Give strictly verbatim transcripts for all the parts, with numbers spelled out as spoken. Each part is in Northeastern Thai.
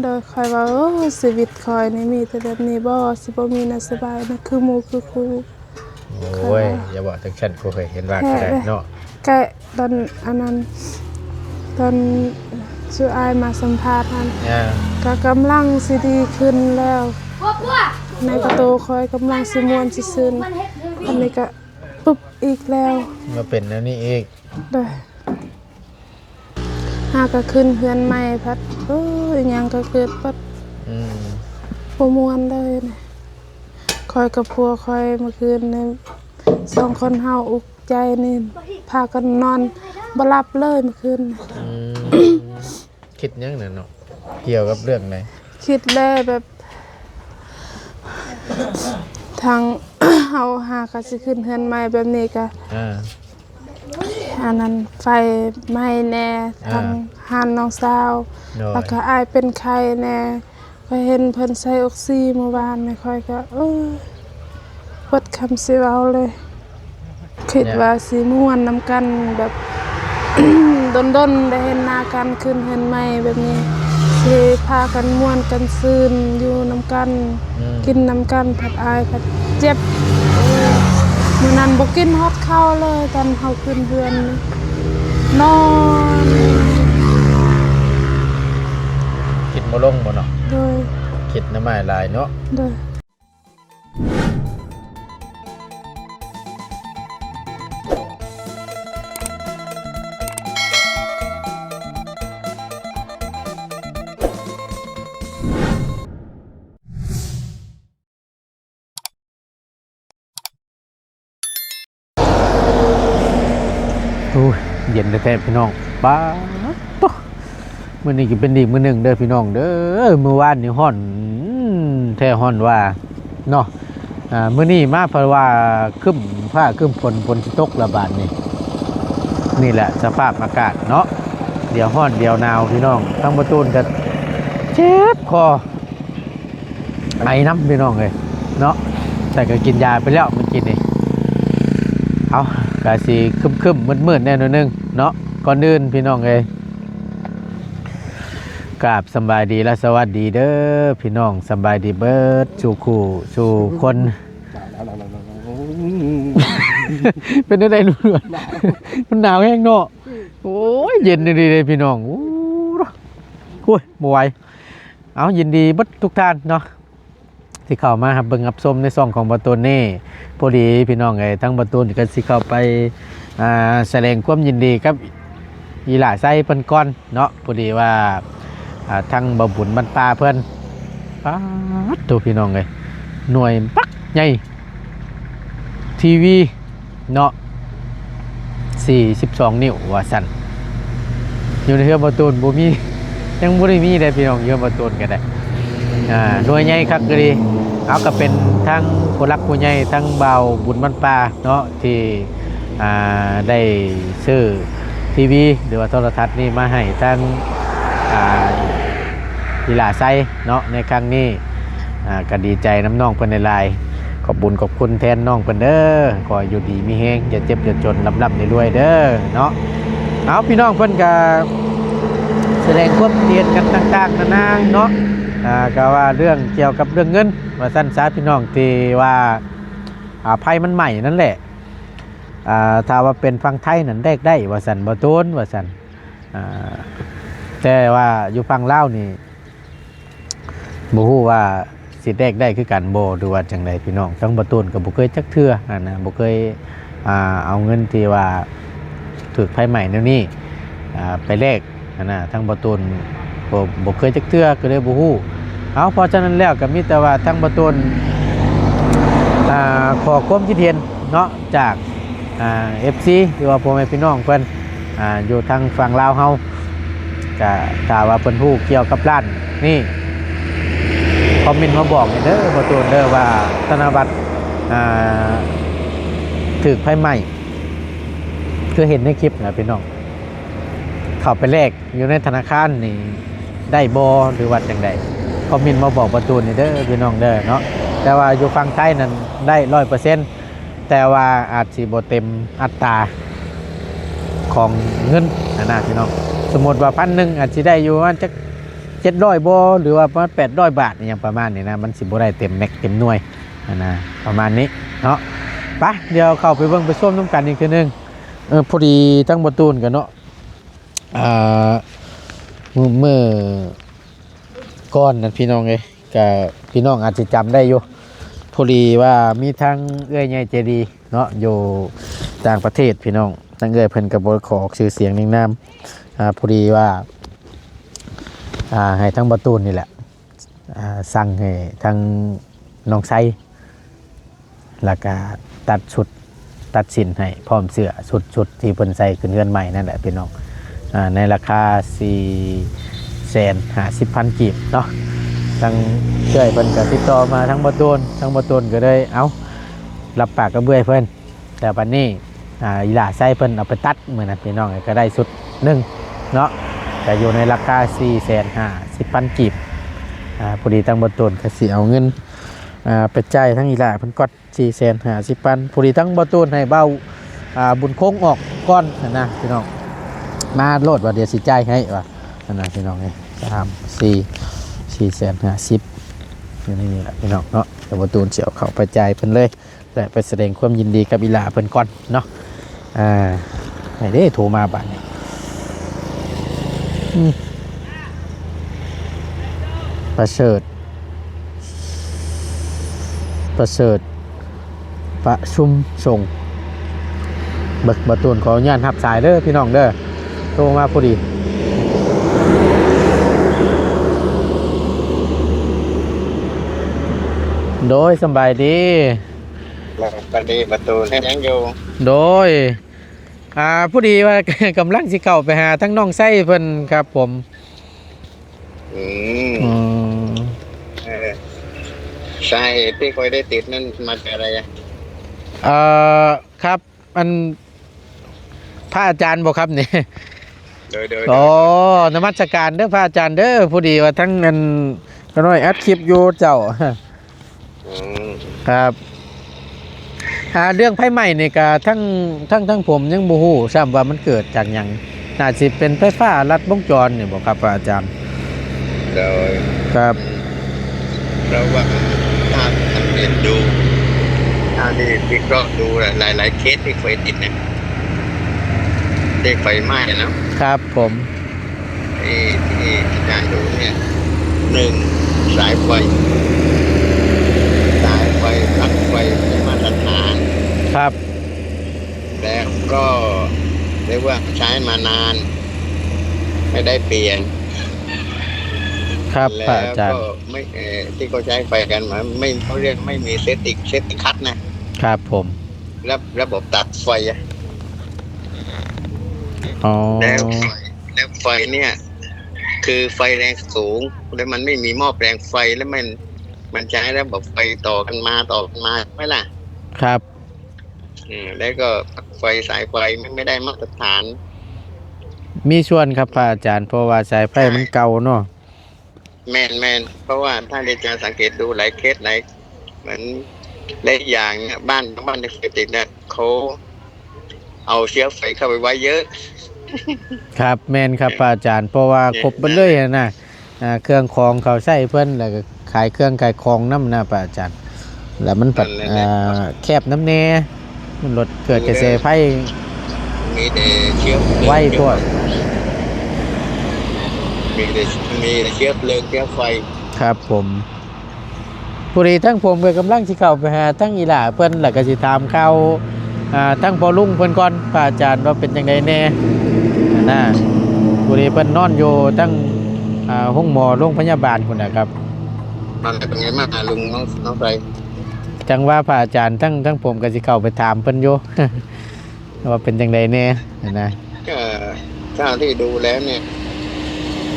โดยข้อยว่า โอ้ ชีวิตข้อยนี่มีแต่แบบนี้บ่ สิบ่มีแนวสบายนะ คือหมู่คือคู่ โอ้ย อย่าเว้าจั่งซั้น กูเคยเห็นว่าก็ได้เนาะ แค่ตอนอันนั้น ตอนซุอ้ายมาสัมภาษณ์หั่น อ่า ก็กำลังสิดีขึ้นแล้ว ในกระโตข้อยกำลังสิม่วนสิซื่น อันนี้ก็ปึ๊บอีกแล้ว มาเป็นแนวนี้อีก โดย หากะขึ้นเฮือนใหม่พัด เอ้ย อิหยังก็เกิดพัด อืม บ่ม่วนเลยนะ ข้อยกับผัวข้อยเมื่อคืนนี่ สองคนเฮาอุกใจนี่ พากันนอนบ่หลับเลยเมื่อคืนนี่ อืม คิดหยังน่ะเนาะ เกี่ยวกับเรื่องใด คิดแล้วแบบ ทาง เฮาหากะสิขึ้นเฮือนใหม่แบบนี้กะ อ่า อันนั้นไฟไหม้แน่ อ่า ทางร้านน้องสาว โดย แล้วก็อ้ายเป็นไข้แน่ ข้อยเห็นเพิ่นใส่ออกซิเมื่อวานนี่ ข้อยก็ เออ เบิดคำสิเว้าเลย คิดว่าสิม่วนนำกันแบบ ดนๆ ได้เห็นหน้ากัน ขึ้นเฮือนใหม่แบบนี้ สิพากันม่วนกันซื่น อยู่นำกัน อืม กินนำกัน พัดอายพัดเจ็บ เออ มื้อนั้นบ่กินฮอดข้าวเลย ตอนเฮาขึ้นเฮือนนี่ นอน กินบ่ลงบ่เนาะ โดย คิดน้ำอ้ายหลายเนาะ โดย โอ้ย เย็นแท้ๆ พี่น้อง ป๊าดโต๊ะ มื้อนี้ก็เป็นอีกมื้อหนึ่งเด้อพี่น้องเด้อ มื้อวานนี่ฮ้อนแท้ฮ้อนว่าเนาะ อ่า มื้อนี้มาเพราะว่าครึ้มฟ้าครึ้มฝน ฝนสิตกละบาดนี่ นี่แหละสภาพอากาศเนาะ เดี๋ยวฮ้อนเดี๋ยวหนาวพี่น้อง ทั้งบ่ตูนก็เจ็บคอ ไอนำพี่น้องเอ้ยเนาะ แต่ก็กินยาไปแล้วเมื่อกี้นี่ เอา ก็สิครึ้มๆ มืดๆ แน่หน่อยนึงเนาะ ก่อนอื่นพี่น้องเอ้ย กราบสำบายดีและสวัสดีเด้อพี่น้อง สำบายดีเบิดสู่คู่สู่คน เป็นจั่งใด๋ลูก มันหนาวแฮงเนาะ โอ้ย เย็นดีเลยพี่น้อง โอ้ย โอ้ย บ่ไหว เอา ยินดีเบิดทุกท่านเนาะ ที่เข้ามารับเบิ่งรับชมในช่องของบ่าวตูนนี่ พอดีพี่น้องเอ้ย ทางบ่าวตูนก็สิเข้าไป อ่า แสดงความยินดีกับอีหล้าไซเพิ่นก่อนเนาะ พอดีว่า อ่า ทางบ่าวบุญบ้านป่าเพิ่น ป๊าดโธ่พี่น้องเอ้ย หน่วยบักใหญ่ ทีวี เนาะ สี่สิบสอง นิ้วว่าซั่น อยู่ในเฮือนบ่าวตูนบ่มี ยังบ่ได้มีเด้พี่น้อง เฮือนบ่าวตูนก็ได้ อ่า หน่วยใหญ่คักอีหลี เอาก็เป็นทั้งผู้หลักผู้ใหญ่ ทั้งบ่าวบุญบ้านป่าเนาะ ที่ อ่า ได้ซื้อทีวี หรือว่าโทรทัศน์นี่มาให้ทั้ง อ่า อีหล้าไซเนาะ ในครั้งนี้ อ่า ก็ดีใจนำน้องเพิ่นหลายๆ ขอบบุญขอบคุณแทนน้องเพิ่นเด้อ ขออยู่ดีมีแฮง อย่าเจ็บอย่าจน ร่ำๆ รวยๆ เด้อเนาะ เอา พี่น้องเพิ่นก็แสดงความคิดเห็นกันต่างๆ นานาเนาะ อ่า ก็ว่าเรื่องเกี่ยวกับเรื่องเงิน ว่าซั่นซะ พี่น้องที่ว่า อ่า ไฟมันไหม้นั่นแหละ อ่า ถ้าว่าเป็นฝั่งไทยนั่นแลกได้ ว่าซั่น บ่าวตูน ว่าซั่น อ่า แต่ว่าอยู่ฝั่งลาวนี่ บ่ฮู้ว่าสิแลกได้คือกันบ่ หรือว่าจั่งใด๋พี่น้อง ทั้งบ่าวตูนก็บ่เคยจักเทื่อหั้นนะ บ่เคย อ่า เอาเงินที่ว่าถูกไฟไหม้แนวนี้ อ่า ไปแลกหั้นนะ ทั้งบ่าวตูนบ่ บ่เคยจักเทื่อ ก็เลยบ่ฮู้ เอา เพราะฉะนั้นแล้วก็มีแต่ว่าทั้งบ่าวตูน อ่า ขอความคิดเห็นเนาะ จาก อ่า เอฟซี หรือว่าพ่อแม่พี่น้องเพิ่น อ่า อยู่ทางฝั่งลาวเฮา ก็ถ้าว่าเพิ่นฮู้เกี่ยวกับร้านนี่ คอมเมนต์มาบอกหน่อยเด้อ บ่าวตูนเด้อ ว่าธนบัตร อ่า ถูกไฟไหม้ คือเห็นในคลิปนะพี่น้อง เข้าไปแลกอยู่ในธนาคารนี่ได้บ่ หรือว่าจั่งใด๋ คอมเมนต์มาบอกบ่าวตูนหน่อยเด้อพี่น้องเด้อเนาะ แต่ว่าอยู่ฝั่งไทยนั่นได้ร้อยเปอร์เซ็นต์ แต่ว่าอาจสิบ่เต็มอัตราของเงินหั้นนะพี่น้อง สมมุติว่าพันหนึ่ง อาจสิได้อยู่ประมาณจัก เจ็ดร้อยบ่ หรือว่าประมาณแปดร้อยบาท อหยังประมาณนี้นะ มันสิบ่ได้เต็มแม็กเต็มหน่วยหั้นนะ ประมาณนี้เนาะ ไป เดี๋ยวเข้าไปเบิ่งไปชมนำกันอีกเทื่อนึง เออ พอดีทั้งบ่ตูนกันเนาะ อ่า มื้อ มื้อก่อนนั้นพี่น้องเอ้ย ก็พี่น้องอาจสิจำได้อยู่ พอดีว่ามีทั้งเอื้อยใหญ่ใจดีเนาะ อยู่ต่างประเทศพี่น้อง ทั้งเอื้อยเพิ่นก็บ่ขอออกชื่อเสียงเรียงนาม อ่า พอดีว่า อ่า ให้ทั้งบ่ตูนนี่แหละ อ่า สั่งให้ทั้งน้องไซ แล้วก็ตัดชุด ตัดสินให้พร้อมเสื้อชุด ชุดที่เพิ่นใส่ขึ้นเฮือนใหม่นั่นแหละพี่น้อง อ่า ในราคา สี่แสนห้าสิบพัน กีบเนาะ ทางเอื้อยเพิ่นก็ติดต่อมาทางบ่ตูน ทางบ่ตูนก็เลย เอ้า รับปากกับเอื้อยเพิ่น แต่บัดนี้ อ่า อีหล่าไซเพิ่นเอาไปตัดมื้อนั้นพี่น้อง ก็ได้ชุดหนึ่งเนาะ ก็อยู่ในราคา สี่แสนห้าสิบพัน กีบ อ่า พอดีทางบ่ตูนก็สิเอาเงิน อ่า ไปจ่ายทางอีหล่าเพิ่นก่อน สี่แสนห้าสิบพัน พอดีทั้งบ่ตูนให้เบา อ่า บุญคงออกก่อนหั้นนะพี่น้อง มาโลดว่าเดี๋ยวสิจ่ายให้ว่าหั้นนะพี่น้องเอ้ย สาม สี่ สี่แสนห้าสิบ อยู่ในนี้แหละพี่น้องเนาะ แต่บ่ตูนสิเอาเข้าไปจ่ายเพิ่นเลย และไปแสดงความยินดีกับอีหล่าเพิ่นก่อนเนาะ อ่า ให้เด้โทรมาบาดนี้ อืม ประเสริฐ ประเสริฐ ประชุมส่ง บ่ บ่ตูนขออนุญาตรับสายเด้อพี่น้องเด้อ โทรมาพอดี โดย สำบายดี สวัสดี ประตูน เฮ็ดหยังอยู่ โดย อ่า พอดีว่า กำลังสิเข้าไปหาทั้งน้องไซเพิ่นครับผม อืม อืม เออ สาเหตุที่ค่อยได้ติดนั่นมาจากอะไรอะ เอ่อ ครับ อัน พระอาจารย์บ่ครับนี่ โดย โดย อ๋อ โดย นมัสการเด้อพระอาจารย์เด้อ พอดีว่าทั้งอัน ก็น้อยอัดคลิปอยู่เจ้า อืม ครับ อ่า เรื่องไฟไหม้นี่ก็ทั้ง ทั้ง ทั้งผมยังบ่ฮู้ซ้ำว่ามันเกิดจากหยัง น่าสิเป็นไฟฟ้าลัดวงจรนี่บ่ครับพระอาจารย์ โดย ครับ อืม เพราะว่าถ้าสังเกตดู ถ้าที่วิเคราะห์ดูหลายๆเคสที่เคยติดเนี่ย ที่ไฟไหม้นะ ครับผม ที่ ที่อาจารย์ดูเนี่ย หนึ่ง สายไฟ สายไฟ ปลั๊กไฟไม่มาตรฐาน ครับ แล้วก็เรียกว่าใช้มานาน ไม่ได้เปลี่ยน ครับ แล้ว พระอาจารย์ ก็ไม่ เอ่อ ที่เขาใช้ไฟกันมา ไม่ เขาเรียกไม่มีเซฟตี้ เซฟตี้คัทนะ ครับผม ระ ระบบตัดไฟอะ อ๋อ แล้วไฟ แล้วไฟเนี่ย คือไฟแรงสูง แล้วมันไม่มีหม้อแปลงไฟ แล้วมัน มันใช้ระบบไฟต่อกันมา ต่อกันมา ใช่ไหมล่ะ ครับ อืม แล้วก็ไฟ สายไฟมันไม่ได้มาตรฐาน มีส่วนครับพระอาจารย์ เพราะว่าสายไฟ ใช่ มันเก่าเนาะ แม่น แม่น เพราะว่าถ้าอาจารย์สังเกตดูหลายเคส หลาย เหมือน และอีกอย่างเนี่ย บ้าน บ้านที่เคยติดเนี่ย เขาเอาเชื้อไฟเข้าไปไว้เยอะ ครับ แม่นครับพระอาจารย์ เพราะว่า เออ ครบเบิดเลยหั้นนะ อ่า เครื่องของเขาใช้เพิ่น แล้วก็ขายเครื่องขายของนำนะพระอาจารย์ แล้วมันผัด นั่นแหละ อ่า แคบนำแน่ มันรถเกิดกระแสไฟ มีแต่เชื้อเพลิง ไวโพด มีแต่ มีแต่เชื้อเพลิงเชื้อไฟ ครับผม พอดีทั้งผมก็กำลังสิเข้าไปหาทั้งอีหล่าเพิ่น แล้วก็สิถามข่าว อ่า ทั้งพ่อลุงเพิ่นก่อน พระอาจารย์ว่าเป็นจั่งใดแน่นะ พอดีเพิ่นนอนอยู่ทั้ง อ่า โรงหมอโรงพยาบาลพุ้นนะครับ นอนเป็นไงบ้างอะลุง น้อง น้องไซ จั่งว่าพระอาจารย์ทั้ง ทั้งผมก็สิเข้าไปถามเพิ่นอยู่ ว่าเป็นจั่งใดแน่นะ ก็เท่าที่ดูแล้วเนี่ย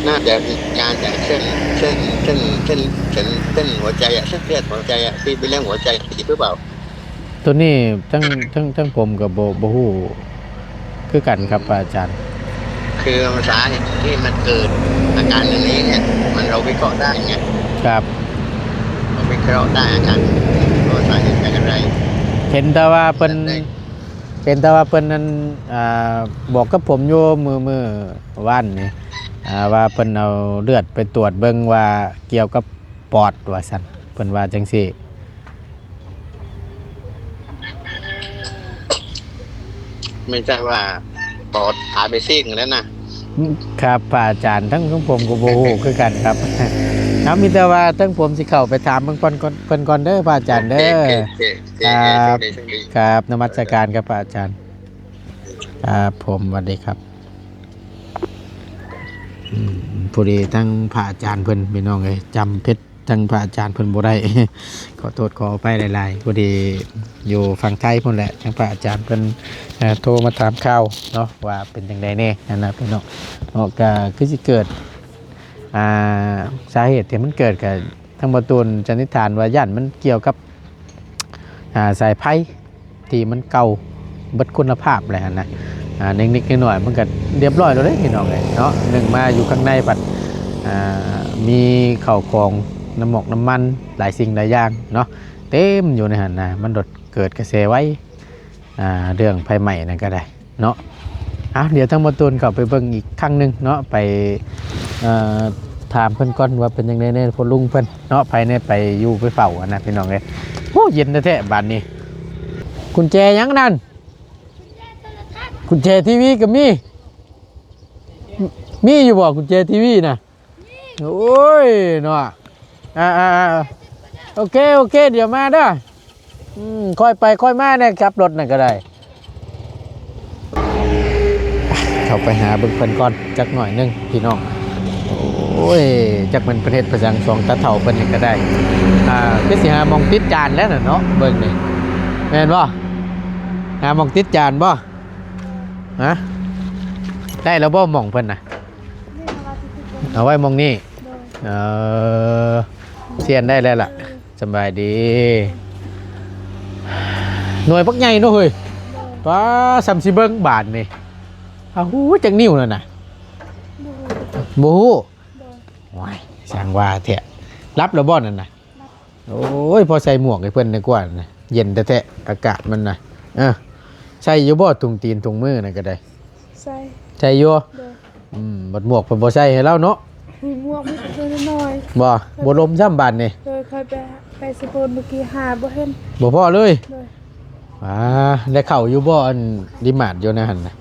น่าจะมีการจากเส้น เส้น เส้น เส้น เส้น เส้นหัวใจอะ เส้นเลือดหัวใจอะ ที่เป็นเรื่องหัวใจตีบหรือเปล่า ตัวนี้ทั้ง ทั้ง ทั้งผมก็บ่ บ่ฮู้คือกันครับพระอาจารย์ คือสาเหตุที่มันเกิดอาการอย่างนี้เนี่ย มันเราวิเคราะห์ได้ไง ครับ เราวิเคราะห์ได้อาการว่าสาเหตุจากอะไร เห็นแต่ว่าเพิ่น แต่ เห็นแต่ว่าเพิ่นนั่น อ่า บอกกับผมอยู่มื้อ มื้อวานนี้ อ่า ว่าเพิ่นเอาเลือดไปตรวจเบิ่งว่าเกี่ยวกับปอดว่าซั่น เพิ่นว่าจั่งซี้ ไม่ใช่ว่าปอดหายไปซีกหนึ่งแล้วนะ ครับ พระอาจารย์ ทั้ง ทั้งผมก็บ่ฮู้คือกันครับ เอา มีแต่ว่าทั้งผมสิเข้าไปถามเพิ่นก่อน ก่อน เพิ่นก่อนเด้อ พระอาจารย์เด้อ โอเค โอเค โอเค ครับ โชคดี โชคดี ครับ นมัสการครับ พระอาจารย์ ครับผม สวัสดีครับ อืม พอดีทั้งพระอาจารย์เพิ่น พี่น้องเอ้ย จำเพชรทั้งพระอาจารย์เพิ่นบ่ได้ ขอโทษขออภัยหลายๆ พอดีอยู่ฝั่งไทยพุ้นแหละ ทั้งพระอาจารย์เพิ่น เอ่อ โทรมาถามข่าวเนาะ ว่าเป็นจั่งใดแน่หั้นนะพี่น้อง เนาะ ก็คือสิเกิด อ่า สาเหตุที่มันเกิดก็ ทางบ่าวตูนสันนิษฐานว่าย้านมันเกี่ยวกับ อ่า สายไฟที่มันเก่าเบิดคุณภาพแล้วหั้นนะ อ่า นิดๆหน่อยๆ มันก็เรียบร้อยแล้วเด้พี่น้องเอ้ยเนาะ นึกมาอยู่ข้างในบัด อ่า มีข้าวของน้ำมอกน้ำมันหลายสิ่งหลายอย่างเนาะ เต็มอยู่ในหั้นนะ มันโดดเกิดกระแสไฟ อ่า เรื่องไฟไหม้นั่นก็ได้เนาะ อ่ะ เดี๋ยวทางบ่าวตูนเข้าไปเบิ่งอีกครั้งหนึ่งเนาะ ไป เอ่อ ถามเพิ่นก่อนว่าเป็นจั่งใดแน่ พ่อลุงเพิ่นเนาะ ไผแน่ไปอยู่ไปเฝ้าหั้นนะพี่น้องเอ้ย โอ้ เย็นแท้ๆ บาดนี้ กุญแจหยังนั่น กุญแจทีวีก็มี มีอยู่บ่กุญแจทีวีน่ะ โอ้ยเนาะ อ่าๆๆ โอเค โอเค เดี๋ยวมาเด้อ อืม ค่อยไปค่อยมาเนี่ย ขับรถนั่นก็ได้ เข้าไปหาเบิ่งเพิ่นก่อนจักหน่อยหนึ่งพี่น้อง โอ้ย จักแม่นเพิ่นเฮ็ดไปจั่งสองตาเฒ่าเพิ่นนี่ก็ได้ อ่า คือสิหาหม่องติดจานแล้วน่ะเนาะ เบิ่งนี่ แม่นบ่ หาหม่องติดจานบ่ ฮะ ได้แล้วบ่หม่องเพิ่นน่ะ เอาไว้หม่องนี้ เออ เสียนได้แล้วล่ะ สำบายดี หน่วยบักใหญ่เนาะเฮ้ย ป๊า ส่ำสิเบิ่งบาดนี่ อ้าว ฮู้จักนิ้วนั่นน่ะ บ่ฮู้ โอ้ย ช่างว่าแท้ รับแล้วบ่นั่นน่ะ โอ้ย พอใส่หมวกให้เพิ่นดีกว่านะ เย็นแท้ๆ อากาศมันน่ะ เออ ใส่อยู่บ่ถุงตีนถุงมือนั่นก็ได้ ใส่ ใส่อยู่ โดย อืม บัดหมวกเพิ่นบ่ใส่ให้ลาวเนาะ มีหมวกมีแต่ตัวน้อยๆ บ่ บ่ลมซ้ำบาดนี่ โดย ค่อยไป ไปสะโพนเมื่อกี้หาบ่เห็น บ่พ้อเลย โดย อ่า ได้เข้าอยู่บ่ อันดีมาร์ทอยู่ในหั่นน่ะ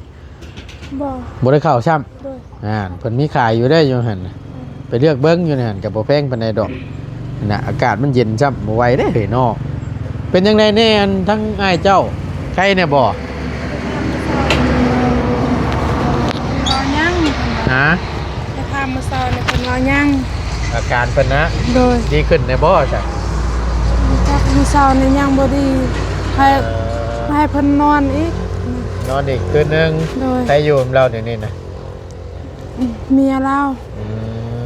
บ่ บ่ได้เข้าซ้ำ โดย อ่า เพิ่นมีขายอยู่ได้อยู่หั่นน่ะ ไปเลือกเบิ่งอยู่ในหั่นก็บ่แพงปานใดดอก น่ะ อากาศมันเย็นซ้ำ บ่ไหวเด้เฮ้ยเนาะ เป็นจั่งใดแน่ อันทั้งอ้ายเจ้า ไข้แน่บ่ รอยัง ฮะ จะพามาเซาเนี่ยเพิ่นรอยัง อาการเพิ่นนะ โดย ดีขึ้นแน่บ่จ้ะ จักมื้อเช้านี่ยังบ่ดี ให้ เออ ให้เพิ่นนอนอีก นอนอีกคืนนึง โดย ไผอยู่นำลาวเดี๋ยวนี้นะ เมียลาว อื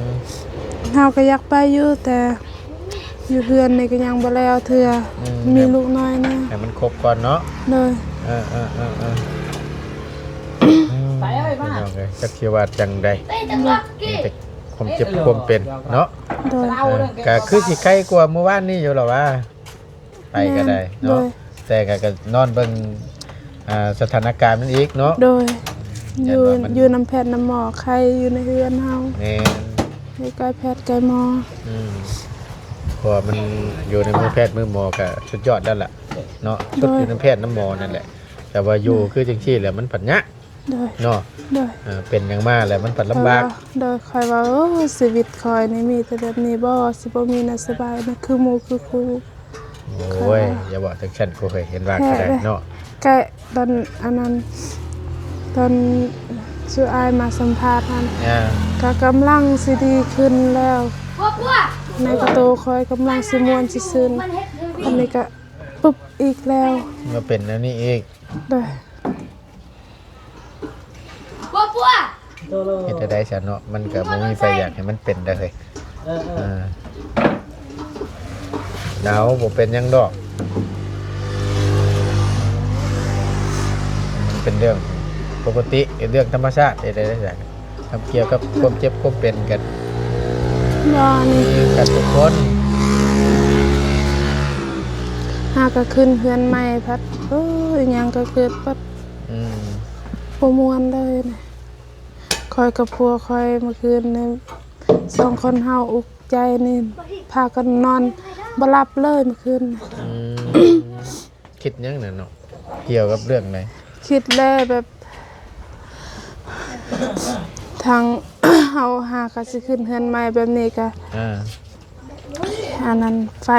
ม เฮาก็อยากไปอยู่แต่ อยู่เฮือนนี่ก็ยังบ่แล้วเทื่อ อืม มีลูกน้อยแน่ ให้มันครบก่อนเนาะ โดย เออเออเออเออไปเอ้ยมา จักสิว่าจั่งใด มีแต่ความเจ็บความเป็นเนาะ โดย เออก็คือสิไข้กว่าเมื่อวานนี้อยู่หรอวะ ไปก็ได้เนาะ โดย แต่ก็ก็นอนเบิ่ง อ่า สถานการณ์มันอีกเนาะ โดย แม่น อยู่ ว่ามัน อยู่นำแพทย์นำหมอไข้อยู่ในเฮือนเฮา แม่น อยู่ใกล้แพทย์ใกล้หมอ อืม เพราะว่ามันอยู่ในมือแพทย์มือหมอก็สุดยอดแล้วล่ะเนาะ สุดอยู่นำแพทย์นำหมอนั่นแหละ แต่ว่าอยู่คือจั่งซี่แหละมันผันยะ โดย เนาะ โดย อ่า เป็นหยังมาแล้วมันผันลำบาก โดย ข้อยว่า โอ้ ชีวิตข้อยนี่มีแต่แบบนี้บ่ สิบ่มีน่าสบายนะ คือหมู่คือคู่ โอ้ย อย่าบอกจั่งซั่น กูเคยเห็นว่าก็ได้เนาะ ใกล้ตอนอันนั้น ตอนสุอายมาสัมภาษณ์นั้น อ่า ก็กำลังสิดีขึ้นแล้ว ในกระโตข้อยกำลังสิม่วนสิซื่น อันนี้ก็ปุ๊บอีกแล้ว มาเป็นแนวนี้อีก โดย เฮ็ดได้ซั่นเนาะ มันก็บ่มีไผอยากให้มันเป็นได้เฮ้ย เออ หนาวบ่เป็นหยังดอก มันเป็นเรื่องปกติ เป็นเรื่องธรรมชาติ เฮ็ดได้ซั่น ทำเกี่ยวกับความเจ็บความเป็นกัน บ่นี่ มีกันทุกคน หาก็ขึ้นเฮือนใหม่พัด โอ้ย หยังก็เกิดปัด อืม บ่ม่วนเลยนะ ข้อยกับผัวข้อยเมื่อคืนนี่ สองคนเฮาอุกใจนี่ พากันนอนบ่หลับเลยเมื่อคืน อืม คิดหยังน่ะเนาะ เกี่ยวกับเรื่องไหน คิดแล้วแบบ ทาง เฮาหากะสิขึ้นเฮือนใหม่แบบนี้กะ อ่า อันนั้นไฟ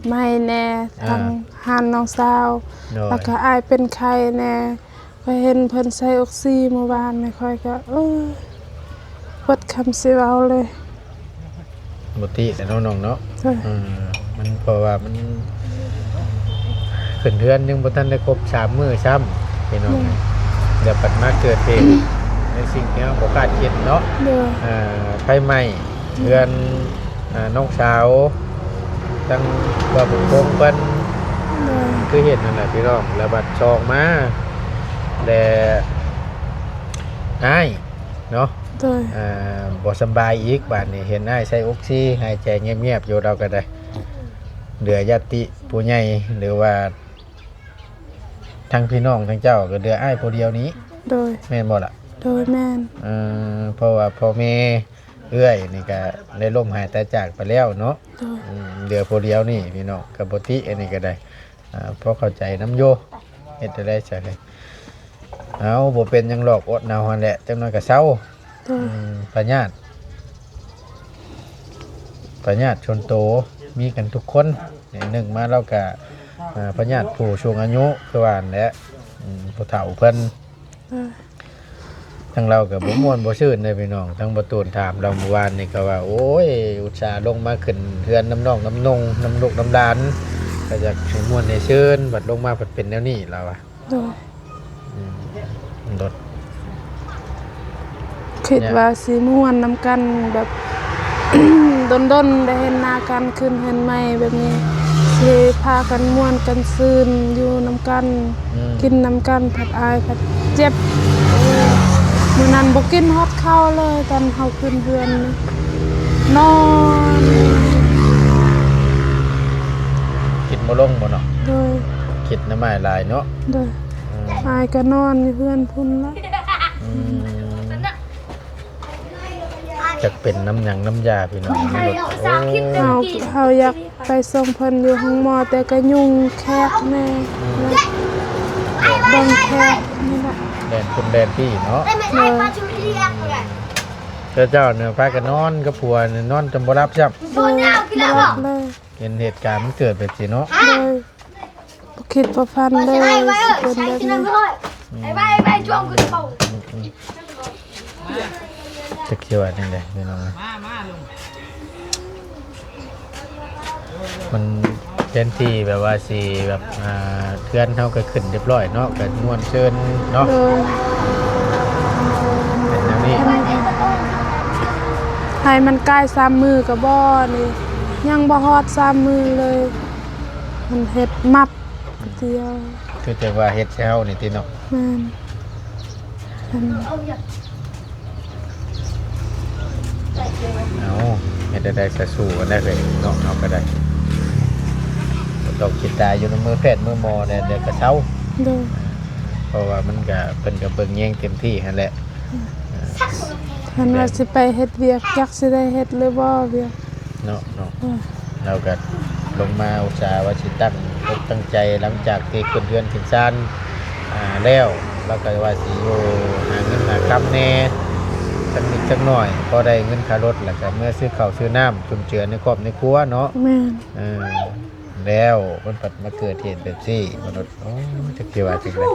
ไหม้แน่ อ่า ทางห้านน้องสาว โดย แล้วก็อ้ายเป็นไข้แน่ ข้อยเห็นเพิ่นใส่ออกซิเมื่อวานนี่ ข้อยก็ เออ เบิดคำสิเว้าเลย บ่ติแหละเนาะน้องเนาะ จ้ะ เออ มันเพราะว่ามัน ขึ้นเฮือนยังบ่ทันได้ครบสามมื้อซ้ำพี่น้อง เดี๋ยวปัดมาเกิดเหตุในสิ่งที่เราบ่คาดคิดเนาะ โดย อ่า ไฟไหม้เฮือน อ่า น้องสาว ทั้งครอบครัวเพิ่น โดย คือเห็นนั่นแหละพี่น้อง แล้วบัดซองมา และอ้ายเนาะ โดย อ่า บ่สำบายอีก บาดนี้เห็นอ้ายใส่ออกซิ หายใจเงียบๆอยู่ เราก็ได้ เหลือญาติผู้ใหญ่ หรือว่า ทั้งพี่น้องทั้งเจ้าก็เหลืออ้ายผู้เดียวนี้ โดย แม่นบ่ล่ะ โดยแม่น เออ เพราะว่าพ่อแม่เอื้อยนี่ก็ได้ล้มหายตายจากไปแล้วเนาะ โดย อืม เหลือผู้เดียวนี่พี่น้อง ก็บ่ติอันนี้ก็ได้ อ่า พอเข้าใจนำอยู่ เฮ็ดจั่งใด๋ซะ เอา บ่เป็นหยังหรอก อดหนาวหั่นแหละ จักหน่อยก็เซา โดย อืม พยาธิ พยาธิส่วนโต มีกันทุกคน หนึ่งมาแล้วก็ อ่า พยาธิผู้สูงอายุ คือว่านั่นแหละ อืม ผู้เฒ่าเพิ่น โดย ทางเราก็บ่ม่วนบ่ซื่นเด้พี่น้อง ทางบ่ตูนถามเราเมื่อวานนี่ก็ว่า โอ้ย อุตส่าห์ลงมาขึ้นเฮือนนำน้องนำนง นำลูกนำหลาน ก็อยากให้ม่วนให้ซื่น บัดลงมาบัดเป็นแนวนี้ เราว่า โดย อืม รถ คิดว่าสิม่วนนำกันแบบ ดนๆ ได้เห็นหน้ากัน ขึ้นเฮือนใหม่แบบนี้ สิพากันม่วนกันซื่นอยู่นำกัน อืม กินนำกัน ผัดอายผัดเจ็บ เออ มื้อนั้นบ่กินฮอดข้าวเลย ตอนเฮาขึ้นเฮือนนี่ นอน คิดบ่ลงบ่เนาะ โดย คิดน้ำอ้ายหลายเนาะ โดย อืม อายก็นอนอยู่เฮือนพุ้นละ อืม จักเป็นน้ำหยังน้ำยาพี่น้อง มันหลุด โอ้ เฮา เฮาอยากไปส่งเพิ่นอยู่ห้องหมอ แต่ก็ยุ่งแขกแน่ เบิ่งแขกนี่แหละ แล่นคุณแล่นพี่เนาะ โดย เจ้าเจ้าเนี่ยพากันนอนกับผัวเนี่ยนอนจนบ่หลับซ้ำ โดยบ่หลับเลย เห็นเหตุการณ์มันเกิดแบบนี้เนาะ โดย บ่คิดบ่ฝันเลยสิเป็นแบบนี้ จักสิว่าจั่งใด๋พี่น้อง มันเป็นที่แบบว่าสิแบบ อ่า เฮือนเฮาก็ขึ้นเรียบร้อยเนาะ ก็ม่วนซื่นเนาะ โดย เป็นอย่างนี้ ให้มันใกล้สามมื้อก็บ่นี่ ยังบ่ฮอดสามมื้อเลย มันเฮ็ดมับเดียว คือจั่งว่าเฮ็ดใส่เฮานี่ติเนาะ แม่น อัน เอา เฮ็ดได้ใส่สู้กันได้เลยเนาะ เฮาก็ได้ บ่ต้องคิดตายอยู่ในมือแพทย์มือหมอเนี่ย เดี๋ยวก็เซา โดย เพราะว่ามันก็ เพิ่นก็เบิ่งแยงเต็มที่หั่นแหละ คันว่าสิไปเฮ็ดเวียก จักสิได้เฮ็ดหรือบ่เวียก เนาะ เนาะ อืม เราก็ลงมาอุตส่าห์ว่าสิตั้งอกตั้งใจ หลังจากที่ขึ้นเฮือนขึ้นซาน อ่า แล้ว เราก็ว่าสิอยู่หาเงินหาคำแน่ สักนิดสักหน่อย พอได้เงินค่ารถ แล้วก็เมือซื้อข้าวซื้อน้ำจุนเจือในครอบในครัวเนาะ แม่น เออ แล้วมันผัดมาเกิดเหตุแบบนี้ มนุษย์ โอ้ จักสิว่าจั่งใด๋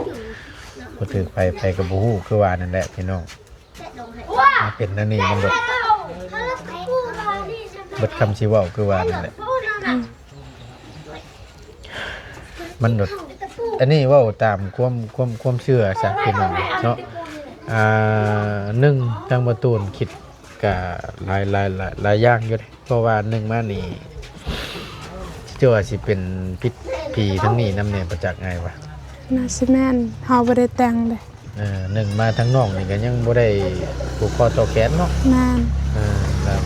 บ่ถืกไผ ไผก็บ่ฮู้ คือว่านั่นแหละพี่น้อง มันเป็นแนวนี้ มันแบบ เบิดคำสิเว้า คือว่านั่นแหละ มันแบบ อันนี้เว้าตามความ ความ ความเชื่อซะพี่น้องเนาะ อ่า หนึ่ง ทางบ่ตูนคิดก็หลาย หลาย หลาย หลายอย่างอยู่เด้ เพราะว่าหนึ่งมานี่ เจ้าว่าสิเป็นพิษผีทั้งนี้นำแน่ ประจักษ์ไงวะ น่าสิแม่น เฮาบ่ได้แต่งเด้ เออ หนึ่งมาทั้งน้องนี่ก็ยังบ่ได้ผูกคอต่อแขนเนาะ แม่น เออ ครับ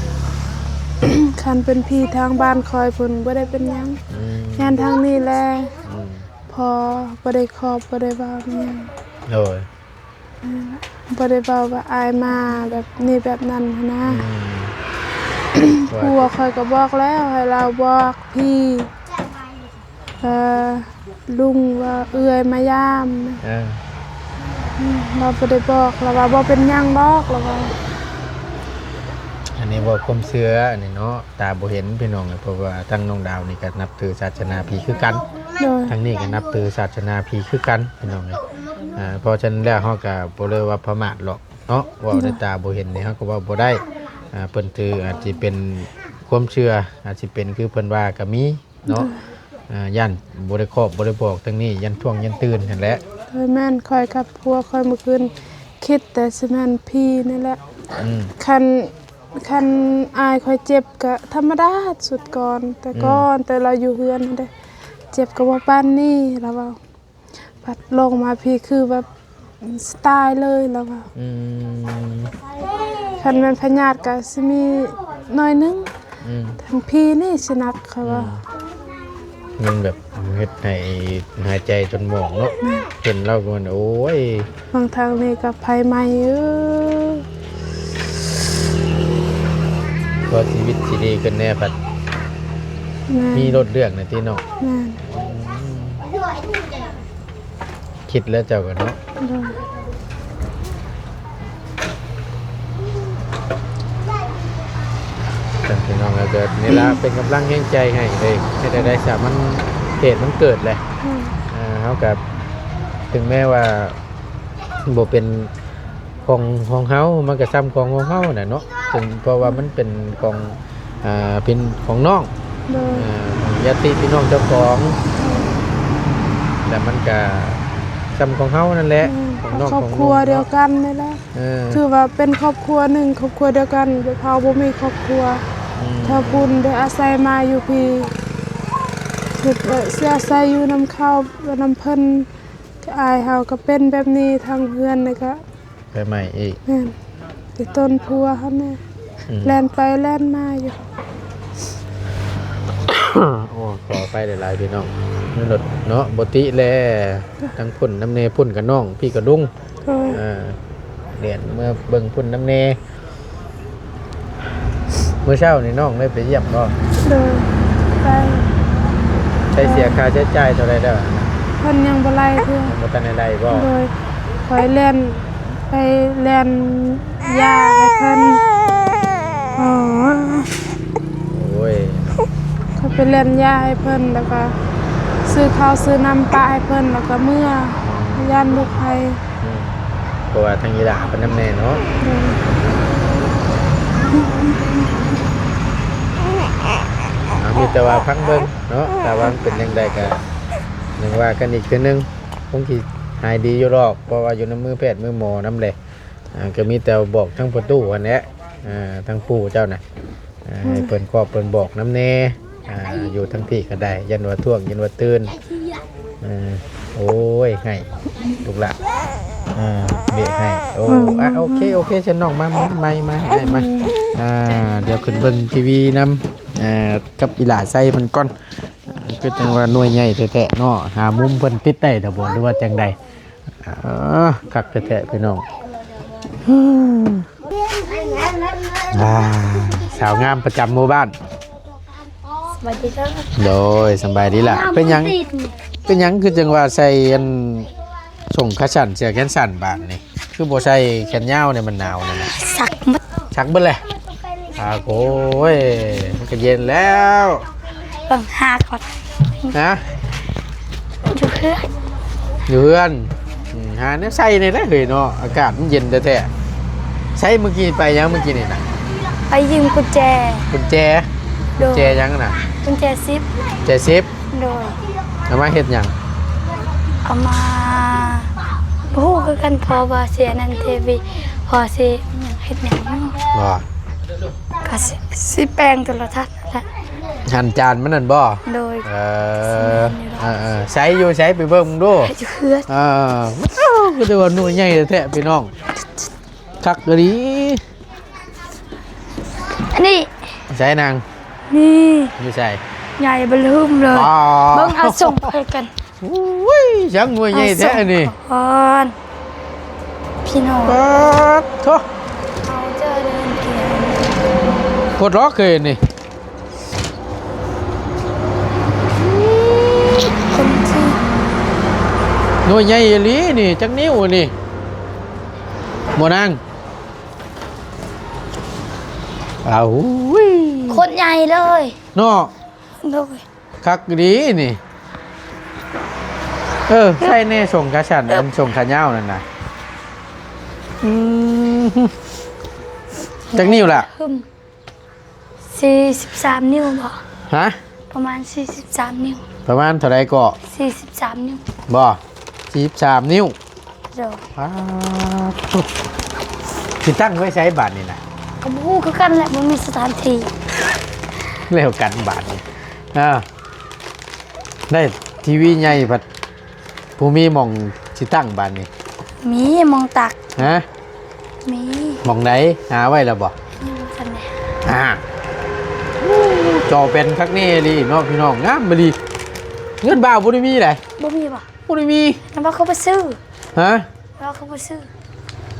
คันเป็นผีทางบ้านคอยพุ้นบ่ได้เป็นหยัง อืม ย่านทางนี้แหละ อืม พอบ่ได้ครอบบ่ได้เว้าอิหยัง โดย นั่นแหละ บ่ได้เว้าว่าอ้ายมาแบบนี้แบบนั้นหั้นนะ อืม ผัวข้อยก็บอกแล้วให้ลาวบอกพี่ เอ่อ ลุงว่าเอื้อยมายาม เออ อืม ลาวบ่ได้บอก ลาวว่าบ่เป็นหยังดอก ลาวว่า อันนี้เว้าความเชื่ออันนี้เนาะ ตาบ่เห็นพี่น้อง เพราะว่าทางน้องดาวนี่ก็นับถือศาสนาผีคือกัน โดย ทางนี้ก็นับถือศาสนาผีคือกันพี่น้อง อ่า เพราะฉะนั้นแล้วเฮาก็บ่ได้ว่าประมาทหรอกเนาะ เว้าด้วยตาบ่เห็นนี่เฮาก็เว้าบ่ได้ อ่า เพิ่นถืออาจสิเป็นความเชื่อ อาจสิเป็นคือเพิ่นว่าก็มีเนาะ อ่า ย่านบ่ได้ครอบบ่ได้บอกทางนี้ ย่านท่วงย่านตื่นหั้นแหละ โดยแม่น ข้อยกับผัวข้อยเมื่อคืนคิดแต่สิแม่นผีนี่แหละ อืม คัน คันอ้ายข้อยเจ็บก็ธรรมดาสุดก่อน แต่ก่อน อืม แต่ลาวอยู่เฮือนหั้นเด้ เจ็บก็บ่ปานนี้ ลาวเว้า พัดลงมาพีคือแบบสไตล์เลยลาวว่า อืม คันแม่นพยาธิก็สิมีหน่อยหนึ่ง อืม ทางพีนี่สิหนัก เขาว่า อืม มันแบบเฮ็ดให้หายใจจนหมองเนาะ เห็นแล้วก็มัน โอ้ย บางทางนี่ก็ไฟไหม้ เออ ว่าชีวิตสิดีขึ้นแน่พัด แม่น มีรถเลือกนะติเนาะ แม่น คิดแล้วเจ้าก็เนาะ โดย ท่านพี่น้องก็เกิดนี่ละ เป็นกำลังแรงใจให้เลย เฮ็ดได้สามัน เหตุมันเกิดแหละ อืม อ่า เฮากับ ถึงแม้ว่าบ่เป็นของของเฮา มันก็ส่ำของของเฮาน่ะเนาะ ถึง เพราะว่ามันเป็นของ อ่า เป็นของน้อง โดย อ่า ของญาติพี่น้องเจ้าของ แต่มันก็ส่ำของเฮานั่นแหละ อืม ของน้อง ครอบครัว ของน้องเนาะ เดียวกันนี่แหละ เออ ถือว่าเป็นครอบครัวหนึ่ง ครอบครัวเดียวกัน แบบเฮาบ่มีครอบครัว อืม ถ้าพุ่นได้อาศัยมาอยู่พีคือเอ่อสิอาศัยอยู่นำเขานำเพิ่น อ้ายเฮาก็เป็นแบบนี้ ทางเฮือนนี่ก็ ไปใหม่อีก แม่น แต่ต้นผัวเฮาแน่ อืม แล่นไปแล่นมาอยู่ โอ้ ขออภัยหลายๆ พี่น้อง นั่นรถเนาะ บ่ติแล ทั้งพุ่นนำแน่ พุ่นกับน้อง พี่กับลุง โดย อ่า เรียนเมื่อเบิ่งพุ่นนำแน่ มื้อเช้านี่น้องได้ไปเยี่ยมบ่ โดย ไป ใช้เสียค่าใช้จ่ายเท่าใดแล้ว เพิ่นยังบ่ไล่เทื่อ ยังบ่ทันได้ไล่บ่ โดย ข้อยแล่น ไปแล่นยาให้เพิ่น อ๋อ โอ้ย ข้อยไปแล่นยาให้เพิ่น แล้วก็ซื้อข้าวซื้อน้ำปะให้เพิ่น แล้วก็เมือ ย่านลูกไผ อืม เพราะว่าทางอีหล่าเพิ่นนำแน่เนาะ โดย เอา มีแต่ว่าฟังเบิ่งเนาะ ถ้าว่ามันเป็นจั่งใดก็ยังว่ากันอีกเทื่อนึง คงสิหายดีอยู่ดอก เพราะว่าอยู่นำมือแพทย์มือหมอนำแหละ อ่า ก็มีแต่บอกทางประตูหั้นแหละ อ่า ทางปู่เจ้าน่ะ อ่า ให้เพิ่นครอบเพิ่นบอกนำแน่ อ่า อยู่ทางพี้ก็ได้ ย่านว่าท่วง ย่านว่าตื่น อ่า โอ้ย ให้ลูกหลาน อ่า เบะให้ โอ้ อ่ะ โอเค โอเค ฉันน้องมา มา มา มา ให้อ้ายมา อ่า เดี๋ยวขึ้นเบิ่งทีวีนำ อ่า กับอีหล่าไส้มันก่อน อ่า คือจั่งว่าหน่วยใหญ่แท้ๆ เนาะ หามุมเพิ่นติดได้ดอกบ่ หรือว่าจั่งใด อ่า คักแท้ๆ พี่น้อง อ่า สาวงามประจำหมู่บ้าน สวัสดีครับ โดย สำบายดีล่ะ เป็นหยัง เป็นหยังคือจั่งว่าใส่อันส่งขาสั้น เสื้อแขนสั้นบาดนี่ คือบ่ใส่แขนยาวเนี่ย มันหนาวนั่นน่ะ ซักหมด ซักเบิดเลย อ่า โอ้ย มันก็เย็นแล้ว เบิ่งหาก่อน ฮะ อยู่เฮือน อยู่เฮือน อืม หาแนวใส่นี่แหละเฮ้ยเนาะ อากาศมันเย็นแท้ๆ ใส่เมื่อกี้ไปหยังเมื่อกี้นี่นะ ไปยืมกุญแจ กุญแจ โดย กุญแจหยังน่ะ กุญแจซิป กุญแจซิป โดย เอามาเฮ็ดหยัง เอามา บ่ฮู้คือกัน เพราะว่าเสียนันเทวี พอสิเฮ็ดหยังเนาะ บ่ ก็สิ สิแปลงโทรทัศน์นั่นแหละ หันจานมันนั่นบ่ โดย เออ เออ เออ ใส่อยู่ ใส่ไปเบิ่งดู อยู่เฮือน เออ มัน เอ้า ก็แต่ว่าหน่วยใหญ่แท้ๆ พี่น้อง คักอีหลี อันนี้ ใส่นาง นี่ อยู่ใส่ ใหญ่เบิ่มเลย อ๋อ เบิ่ง เอาส่งไปกัน อุ้ย ช่างหน่วยใหญ่แท้อันนี้ เอาส่งก่อน พี่น้อง ป๊าดโถ เขาเจอเดินเกียร์ ปลดล็อกเลยนี่ คนที่ หน่วยใหญ่อีหลีนี่ จักนิ้วนี่ บ่นาง อ้าวอุ้ย คนใหญ่เลย เนาะ โดย คักดีนี่ เออ ใส่แน่ส่งขาสั้นอันส่งขายาวนั่นนะ อืม จักนิ้วล่ะ หึมสี่สิบสาม นิ้วบ่ ฮะ ประมาณ สี่สิบสาม นิ้ว ประมาณเท่าไรก็ สี่สิบสาม นิ้ว บ่ สี่สิบสาม นิ้ว โดย ป๊าดสิตั้งไว้ใช้บาทนี่นะ ก็บ่ฮู้คือกันแหละมันมีสถานที่ แล้วกันบาทนี่อ่า ได้ทีวีใหญ่พัดผู้มีหม่องสิตั้งบาทนี่ มีหม่องตัก ฮะ มี หม่องไหนหาไว้แล้วบ่ ยังบ่ทันได้ อ่า จอเป็นคักนี่ดีเนาะพี่น้อง งามไปดี เงินบ่าวบ่ได้มีได บ่มีบ่ บ่ได้มี แล้วว่าเขาไปซื้อ ฮะ แล้วเขาไปซื้อ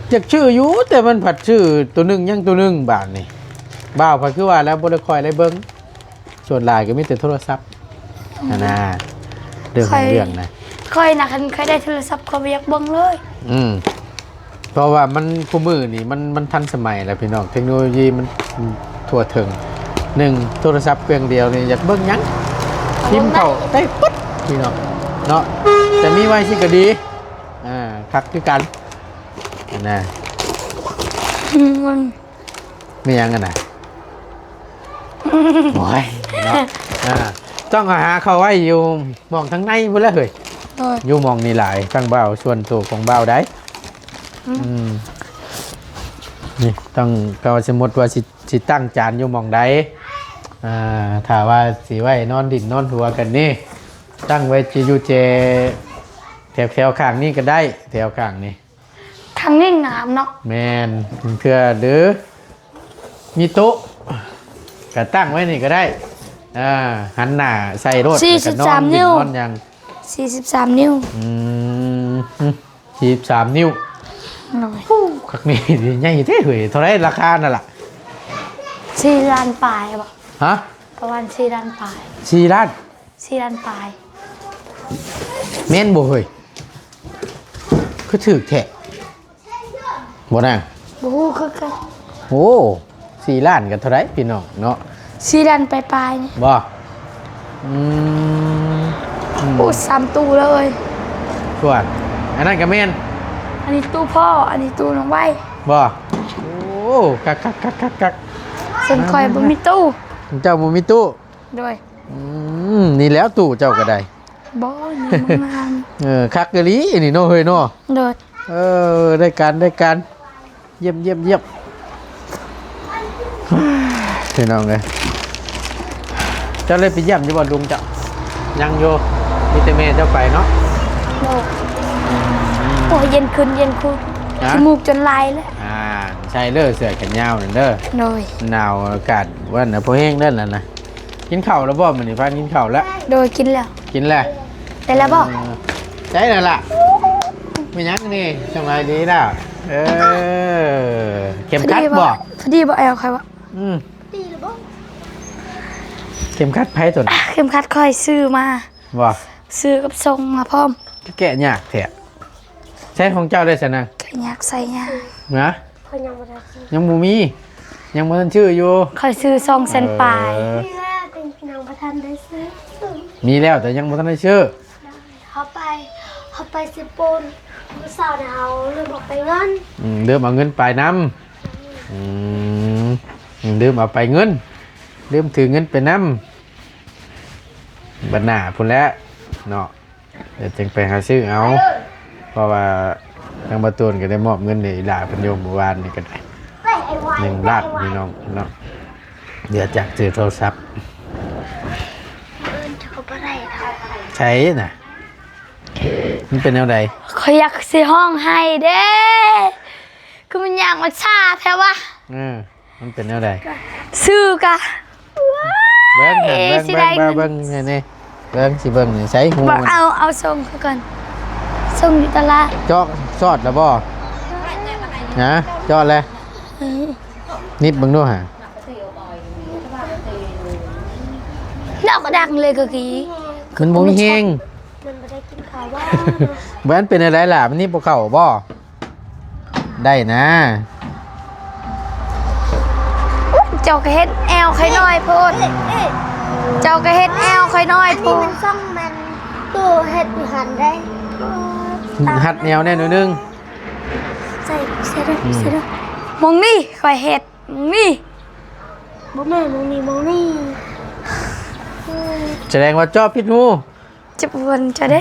อยากชื่ออยู่แต่มันผัดชื่อตัวหนึ่งยังตัวหนึ่งบาทนี่ บ่าวผัดคือว่าแล้วบ่ได้คอยได้เบิ่ง ส่วนหลายก็มีแต่โทรศัพท์นะนะเรื่องของเรื่องนะ ค่อยนะคันค่อยได้โทรศัพท์ค่อยบ่อยากเบิ่งเลย อืม เพราะว่ามันคู่มือนี่มันมันทันสมัยแล้วพี่น้อง เทคโนโลยีมันทั่วถึง หนึ่งโทรศัพท์เครื่องเดียวนี่อยากเบิ่งหยัง พิมพ์เข้าได้ปึ๊ดพี่น้อง เนาะ แต่มีไว้สิก็ดี อ่า คักคือกัน นะ มัน ไม่ยังกันนะ โอ้ย เนาะ อ่า ต้องหาเข้าไว้อยู่หม่องทางในพุ้นแหละเฮ้ย โดย อยู่หม่องนี่หลาย ทั้งบ่าวส่วนตัวของบ่าวได้ อืม นี่ต้อง ก็สมมติว่าสิ สิตั้งจานอยู่หม่องใด อ่า ถ้าว่าสิไว้นอนดินนอนหัวกันนี่ ตั้งไว้จะอยู่เจ แถวแถวข้างนี้ก็ได้ แถวข้างนี้ ทางนี้งามเนาะ แม่น เทื่อหรือ มีโต๊ะ ก็ตั้งไว้นี่ก็ได้ อ่า หันหน้าใส่โลด สี่สิบสาม แล้วก็อ นิ้ว นอนอย่าง สี่สิบสาม นิ้ว อืม สี่สิบสาม นิ้ว หน่อย คักนี่ใหญ่เท่เฮ้ย เท่าไรราคานั่นล่ะ สี่ล้านปลายบ่ ฮะ ประมาณสี่ล้านปลาย สี่ล้าน สี่ล้านปลาย แม่นบ่เฮ้ย คือถือแท้บ่นาง บ่ฮู้คือกัน โอ้ สี่ล้านกันเท่าไรพี่น้องเนาะ สี่ล้านปลายๆนี่ บ่อืมอืม อู้สามตู้เลย ส่วนอันนั้นก็แม่น อันนี้ตู้พ่อ อันนี้ตู้น้องไว้ บ่โอ้คักคักคักคักคัก ส่วนค่อยบ่มีตู้ เจ้าบ่มีตู้ โดย อืมนี่แล้วตู้เจ้าก็ได้ บ่นี่มันงาม เออคักอีหลีนี่เนาะเฮ้ยเนาะ โดย เออได้การได้การ เยี่ยมเยี่ยมเยี่ยมพี่น้องเลยเจ้าเลยไปเยี่ยมอยู่บ่ลุงเจ้ายังอยู่มีแต่แม่เจ้าไปเนาะ โดยโอ้ยเย็นขึ้นเย็นขึ้น ฮะ ขี้มูกจนไหลแล้ว อ่าใช่เด้อเสื้อแขนยาวนั่นเด้อ โดย หนาวอากาศวันน่ะพอแห้งเด้อนั่นนะกินข้าวแล้วบ่มื้อนี้พากินข้าวแล้ว โดยกินแล้ว กินแล้ว ได้แล้วบ่ เออใช่แล้วล่ะไม่ยั้งนี่สบายดีล่ะเออเข็มขัดบ่ พอดีบ่แอลใครวะ อืมเข็มขัดไพ่ตัวนั้น เข็มขัดค่อยซื้อมา บ่ ซื้อกับส่งมาพร้อม ก็แกะยากแท้ใช้ของเจ้าได้สนะ ก็อยากใส่ยาก นะ เขายังบ่ได้ซื้อ ยังบ่มียังบ่ทันชื่ออยู่ ค่อยซื้อสองแสนปลาย เออ นี่แหละเป็นยังบ่ทันได้ซื้อ มีแล้วแต่ยังบ่ทันได้ชื่อ เขาไปเขาไปซื้อปูนมื้อเช้าเนี่ยเอาลืมออกไปเงิน อืมลืมเอาเงินไปนำอืมลืมเอาไปเงิน ลืมถือเงินไปนำบัดหน้าพุ้นแหละเนาะเดี๋ยวจึงไปหาซื้อเอา เพราะว่าทางบ่าวตูนก็ได้มอบเงินให้อีหล่าเพิ่นอยู่เมื่อวานนี่ก็ได้ ไปไอ้วาย หนึ่งล้านพี่น้องเนาะเดี๋ยวจักซื้อโทรศัพท์ เอิ้นเขาบ่ได้ดอก ใช่น่ะมันเป็นแนวใด ค่อยอยากซื้อห้องให้เด้ คือมันอยากมาชาแท้วะ เออมันเป็นแนวใด ซื้อกะ เบิ่งหั่น เอ้ย เบิ่ง สิได้ เบิ่ง เงิน เบิ่งนี่นี่เบิ่งสิเบิ่งนี่ใส่หู บ่ มัน เอาเอาส่งเขาก่อน ส่งอยู่ตลาด จอกซอดแล้วบ่ นะ เจาะเลย เออ นิบเบิ่งดูหา ดอกดังเลยก็กี้ มันบ่มีแฮง มันไม่ได้กินข้าวว่า บ่อันเป็นอะไรล่ะ มันนิบบ่เข้าบ่ ได้นะ เจ้าก็เฮ็ดแอวค่อยน้อยโพด เอ๊ะ เจ้าก็เฮ็ดแอวค่อยน้อย อัน โพ นี้ ด มันซ่องมันตู้เฮ็ดอยู่หันได้ หัดแนวแน่หน่อยนึง ใส่ใส่ด้วย อืม ใส่ด้วย มองนี่ค่อยเฮ็ดมองนี่ บ่แม่นมองนี่มองนี่ แสดงว่าเจาะผิดหู จะปวนจะได้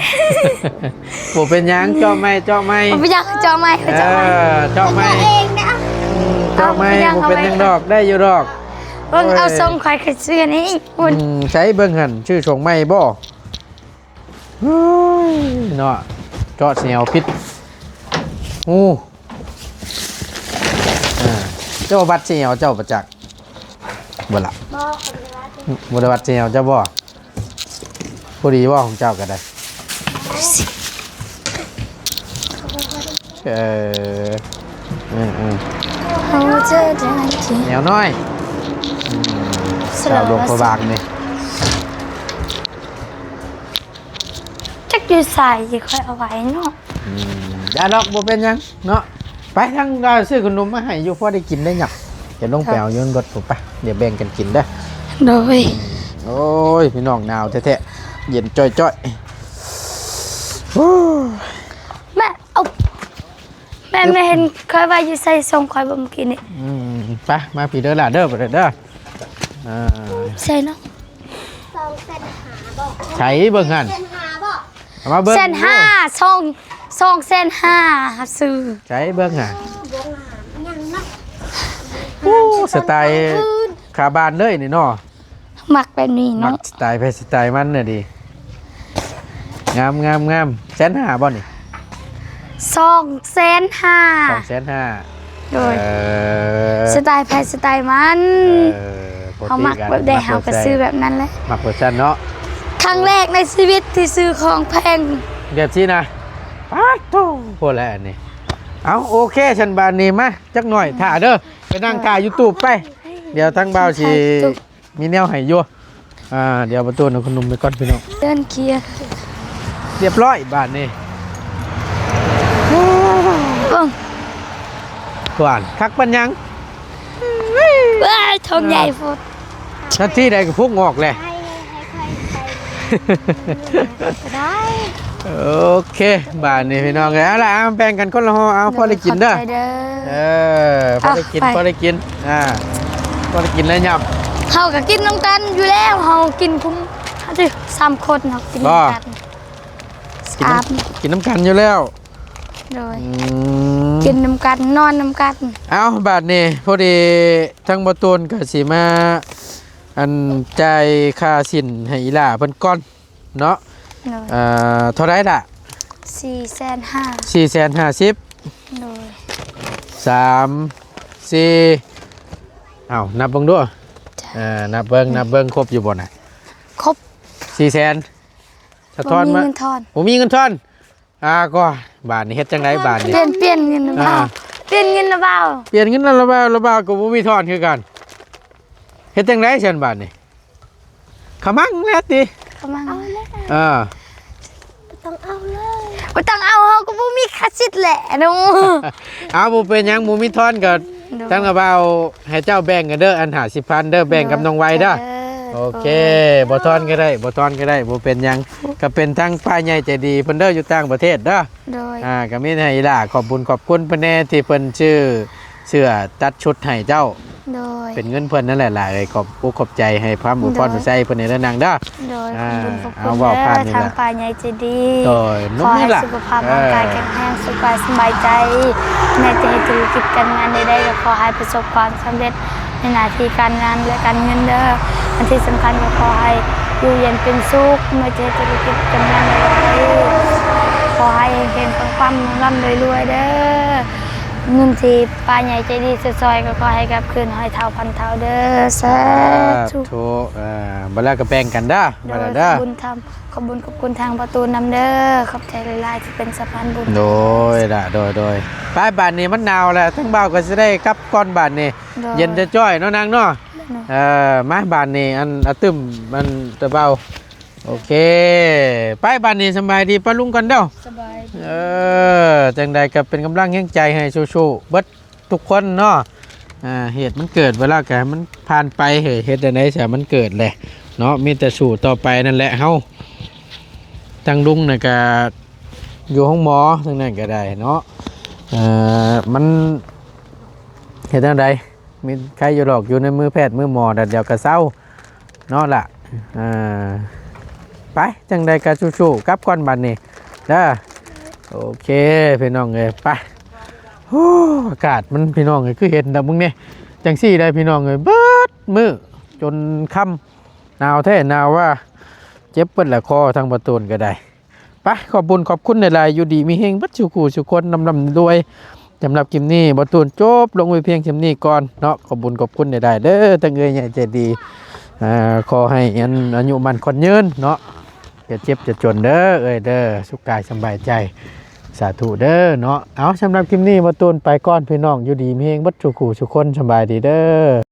บ่เป็นหยัง เจาะใหม่ เจาะใหม่ ผมไปอยากเจาะไม้ เอ เจาะไม้ อ เจาะใหม่ ตัวเองนะ อืมเจาะใหม่ เอาไปยัง บ่เป็นหยังดอก ได้อยู่ดอก เบิ่งเอาส่งคอยคือเสื้อนี่ อืมใช้เบิ่งหั่น ชื่อส่งใหม่บ่ เฮ้ย เนาะ เจาะแนวผิด อู้ อ่า เจ้าบัดแนวเจ้าประจักษ์ บ่ละ บอกคนเดียวว่า บ่ได้บัดแนวเจ้าบ่ พอดีบ่ของเจ้าก็ได้ เออ เออเออ เอาเจอจะไหนจี แนวน้อย อืม สลับ สาวหลวงพระบางนี่ จักอยู่ใส่ค่อยเอาไว้เนาะ อืมอย่าดอกบ่เป็นหยังเนาะ ไปทางเราซื้อขนมมาให้อยู่ พอได้กินได้หยับ เดี๋ยวลงไปเอาอยู่รถผมไป เดี๋ยวแบ่งกันกินเด้อ โดย โอ้ย พี่น้องหนาวแท้ๆ เย็นจ้อยๆ โอ้ย แม่เอาแม่ไม่เห็นค่อยว่าอยู่ใส่ส่งคอยบ่เมื่อกี้นี่ อืมไป มาพี่เด้อล่ะเด้อ ไปเด้อ อ่า ใส่เนาะ สองแสนหาบอก ใช้เบิ่งหั่น แสนหาบอก เอามาเบิ่ง แสนห้าสองสองแสนห้าซื้อ ใช้เบิ่งหั่น บวงหามยังนะ โอ้สไตล์ขาบานเลยนี่เนาะ มักแบบนี้ มัก เนาะ สไตล์ไผสไตล์มันน่ะดี งามงามงามแสนห้าบ่นี่ สองแสนห้า สองแสนห้า โดย เออ สไตล์ไผสไตล์มัน เออ เขามักแบบใดเขาก็ซื้อแบบนั้นแหละ มักแบบซั่นเนาะ ครั้งแรกในชีวิตที่ซื้อของแพง แบบนี้นะป๊าดโธ่โพดแล้วอันนี้ เอาโอเคฉันบานนี้มาจักหน่อยถ่าเด้อ ไปนั่งถ่า YouTube ไป เดี๋ยวทางบ่าวสิ ถ่า YouTube มีแนวให้อยู่ อ่า เดี๋ยวประตูนเอาขนมไปก่อนพี่น้อง เดินเคลียร์ เรียบร้อยบาทนี่ เบิ่ง ก่อนคักปันยัง ว้ายท้องใหญ่โพด นาทีใดก็พุกออกแหละ ให้ให้ใครไปก็ได้ โอเค บาทนี่พี่น้องเอ้ยเอาละเอาแบ่งกันคนละห่อเอาพอได้กินเด้อ ขบใจเด้อ เออพอได้กิน เอาไป พอได้กิน อ่า พอได้กินแล้วหยับ เฮาก็กินนำกันอยู่แล้วเฮากินคุ้มเฮาสิสามคนเฮากิน บ่ นำกัน กิน สาม น้ำกินน้ำกันอยู่แล้ว โดย อืม กินนำกันนอนนำกัน เอาบาทนี่พอดีทั้งบ่ตูนก็สิมา อันจ่ายค่าสินให้อีหล่าเพิ่นก่อนเนาะ โดย อ่าเท่าไหร่ล่ะ สี่แสนห้า สี่แสนห้าสิบ โดย สามสี่ เอานับเบิ่งดู อ่านับเบิ่งนับเบิ่งครบอยู่บ่น่ะ ครบ สี่แสนสะท้อน บ่มี มา เงินทอน บ่มีเงินทอน อ่าก็บาทนี่เฮ็ดจังไดบาทนี่ เปลี่ยนเปลี่ยนเงินนะบ่าว อ่า เปลี่ยนเงินนะบ่าว เปลี่ยนเงินแล้วละบ่าวละบ่าวก็บ่มีทอนคือกัน เฮ็ดจังไดซั่นบาทนี่ ขะมังแล้วติ กำลัง เออ ต้องเอาเลย บ่ต้องเอาเฮาก็บ่มีค่าสิทธิ์แหละเนาะ เอาบ่เป็นหยังบ่มีทอนก็ โดย ทั้งละบ่าวให้เจ้าแบ่งกันเด้ออันห้าสิบพันเด้อแบ่งกับน้องไวเด้อ เออ โอเคบ่ทอนก็ได้บ่ทอนก็ได้บ่เป็นหยังก็เป็นทั้งป้าใหญ่ใจดีเพิ่นเด้ออยู่ต่างประเทศเด้อ โดย อ่าก็มีให้อีหล่าขอบบุญขอบคุณเพิ่นแน่ที่เพิ่นซื้อเสื้อตัดชุดให้เจ้า โดย เป็นเงินเพิ่นนั่นแหละล่ะเอ้ยขอบอกขอบใจให้พระหมู่ โดย พรผู้ใช้เพิ่นในเรื่องนางเด้อ โดย อ่า ขอบคุณขอบ เอา คุณ เว้า เด้ ผ่า อน นี่ ทาง ล่ะ ฝ่ายใหญ่ใจดี โดย ขอให้ นกนี่ล่ะ สุขภาพร่างกาย เออ แข็งแรงสุขกายสบายใจ แม่จะเฮ็ดธุรกิจการงานใดๆก็ขอให้ประสบความสำเร็จในหน้าที่การงานและการเงินเด้ออันที่สำคัญก็ขอให้อยู่เย็นเป็นสุขแม่จะเฮ็ดธุรกิจการงานใดๆขอให้เฮงๆปังๆร่ำๆรวยๆเด้อ เงินที่ป้าใหญ่ใจดีซอยๆ ก็ขอให้กลับคืนร้อยเท่าพันเท่าเด้อ สาธุ ธุอ่าบัดแล้วก็แบ่งกันเด้อ โด บัด ย แล้ว ข เด้อ อบบุญทำขอบบุญขอบคุณทางประตูนำเด้อ ขอบใจหลายๆที่เป็นสะพานบุญ โดยละโดยโดยไปบาดนี้มันหนาวแล้วทั้งเบาก็สิได้กลับก่อนบาดนี้ โดย เย็นจะจ้อยเนาะนางเนาะ เนาะ เออมาบาดนี้อันอาตึมมันตะเบาโอเค ไปบาดนี้สำบายดีป้าลุงก่อนเด้อ สบาย เออจังใดก็เป็นกำลังแรงใจให้สู้ๆเบิดทุกคนเนาะอ่าเหตุมันเกิดไปแล้วก็ให้มันผ่านไปเหตุเหตุใดๆซะมันเกิดแหละเนาะมีแต่สู้ต่อไปนั่นแหละเฮาทางลุงน่ะก็อยู่ห้องหมอทางนั้นก็ได้เนาะเออมันเฮ็ดจังใดมีใครอยู่หรอกอยู่ในมือแพทย์มือหมอแต่เดี๋ยวก็เซาเนาะล่ะเออไปจังใดก็สู้ๆกลับก่อนบัดนี้เด้อโอเคพี่น้องเอ้ยไป ฮู้อากาศมันพี่น้องเอ้ยคือเห็นนะมึงเนี่ยจังซี่ได้พี่น้องเอ้ยเบิดมื้อจนค่ำหนาวแท้หนาวว่า เจ็บเบิดละคอทางประตูนก็ได้ไปขอบบุญขอบคุณหลายๆอยู่ดีมีเฮงเบัดสุขูสุคนนำลำรวยสำหรับคลิปนี้ประตูนจบลงไว้เพียงคลิปนี้ก่อนเนาะขอบบุญขอบคุณหลายๆเด้อทั้งเอ้ยใหญ่ใจดีอ่าขอให้อันอายุมันคนยืนเนาะอย่าเจ็บอย่าจนเด้อเอ้ยเด้อสุขกายสำบายใจ สาธุเด้อเนาะ เอาสำหรับคลิปนี้มาตูนไปก่อนพี่น้อง อยู่ดีมีเฮงเบัดสุขูสุคนสำบายดีเด้อ